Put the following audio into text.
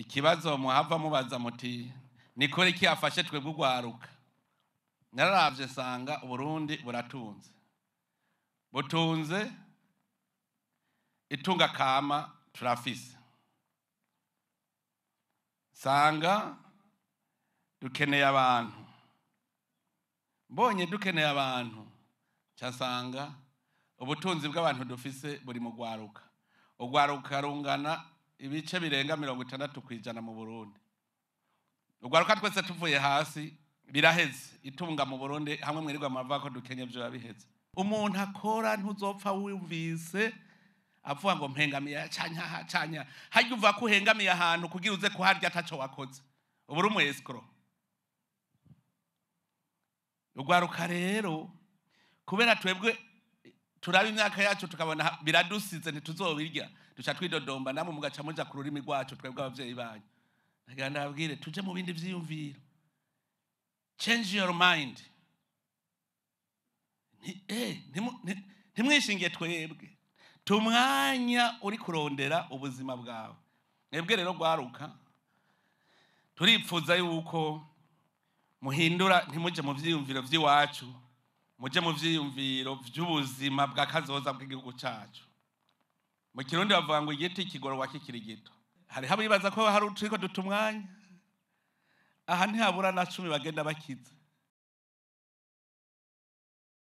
Ikibazo muhava mubaza muti: "Ni kuri iki afashe twebwe urwaruka?" Nararavye nsanga Uburundi buratunze, butunze itunga kama turafise. Nsanga dukeneye abantu. Mbonye dukeneye abantu, nca nsanga ubutunzi bw'abantu dufise buri mu rwaruka. Urwaruka rungana ibice birenga 60% mu Burundi. Urwaruka twese tuvuye hasi, biraheze. Itunga mu Burundi hamwe mwirirwa muravuga ko dukenye, vyo biheze. Umuntu akora ntuzopfa wumvise avuga ngo mpengamiye canya aha canya harya. Uva ko uhengamiye ahantu kugira uze kuharya ataco wakoze, ubu uri umu escroc. Urwaruka rero, kubera twebwe turaba imyaka yacu tukabona biradusize, ntituzobirya, duca twidodomba, namwe mugaca muja ku rurimi rwacu. Twebwe abavyeyi banyu, nagira ndababwire tuje mu bindi vyiyumviro. Change your mind. Ntimwishingiye twebwe, tumwanya uri kurondera ubuzima bwawe. Mwebwe rero rwaruka, turipfuza yuko muhindura, ntimuje mu vyiyumviro vy'iwacu, muje mu vyiyumviro vy'ubuzima bwa kazoza bw'igihugu cacu. Mu Kirundi bavuga ngo igiti kigororwa kikiri gito. Hariho abibaza ko hari uturiko duta umwanya aha, ntihabura na 10 bagenda bakize.